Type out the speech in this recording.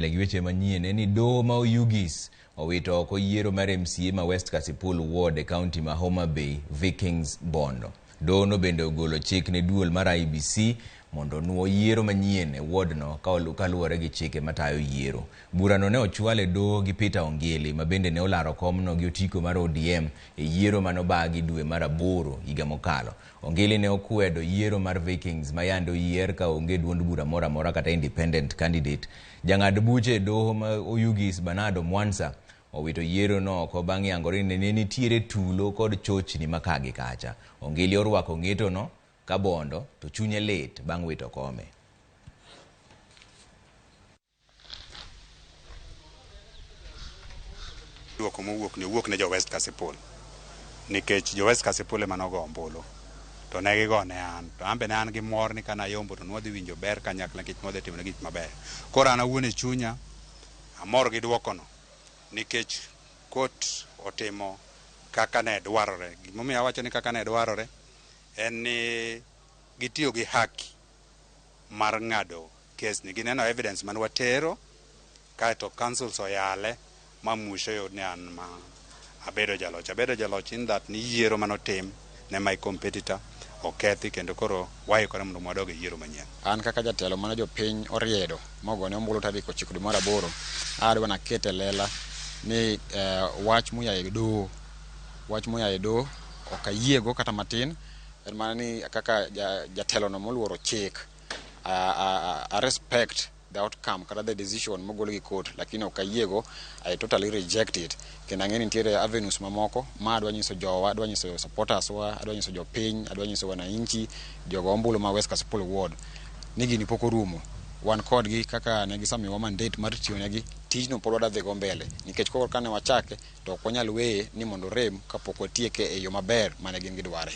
Gi weche manyien en ni doho ma Oyugis owito oko yiero mar MCA ma West Kasipul Ward e kaunti ma Homa Bay, Vikings Bondo. Doho no bende ogolo chik ne duol mar IEBC mondo onuo yiero manyien e ward no kaluwore gi chike matayo yiero. Burano ne ochwal e doho gi Peter Ongili ma bende ne olaro komno gi otiko mar ODM e yiero manobagi dwe mar aboro higa mokalo. Ongili ne okwedo yiero mar Vikings ma yande oyier ka onge duond bura moro amora kata independent candidate. Jang'ad buche e doho ma Oyugis Bernardo Mwansa owito yiero no oko bang' yangore ni ne nitiere tulo kod chochni ma ka gi kacha. Ongili orwako ng'etono ka Bondo to chunye lit bang' wito kome. Duoko mowuok ni owuok ne jo West Kasipul nikech jo West Kasipul ema nogo ombulu to ne gigo ne an to an be ne an gi mor ni kana yombo to nwadhi winjo ber kanyakla nikech nwadhi timo gik maber. Koro an awuon e chunya amor gi duokono nikech court otimo kaka ne dwarore. Gimomiyo awacho ni kaka ne dwarore en ni gitiyo gi haki mar ng'ado kes ni. Gineno evidence mane watero kaeto councils oyale ma mwisho oyud ni an ma abedo jaloch. Abedo jaloch in that ni yiero manotim ne my competitor okethi kendo koro waikore mondo wadog e yiero manyien. An kaka jatelo mane jopiny oriedo mogone ombulu tarik 9 dwe mar aboro, adwa naket e lela ni wach moa e doho, wach moa e doho ok ayiego kata matin. En mana ni kaka jatelo no moluoro chik, I respect the outcome kata the decision mogol gi court, lakini ok ayiego, I totally reject it. Kendo ang'e ni nitiere avenues mamoko ma adwa nyiso jowa, adwa nyiso supporters wa, adwa nyiso jopiny, adwa nyiso wananchi, jogo ombulu ma West Kasipul Ward ni gini pok orumo. Wan kodgi kaka ne gisemiyowa mandate mar tiyo negi, tijno pod wadwa dhi go mbele nikech koro kane wachake to ok wanyal weye ni mondo orem kapok watieke e yo maber mane gin gidware.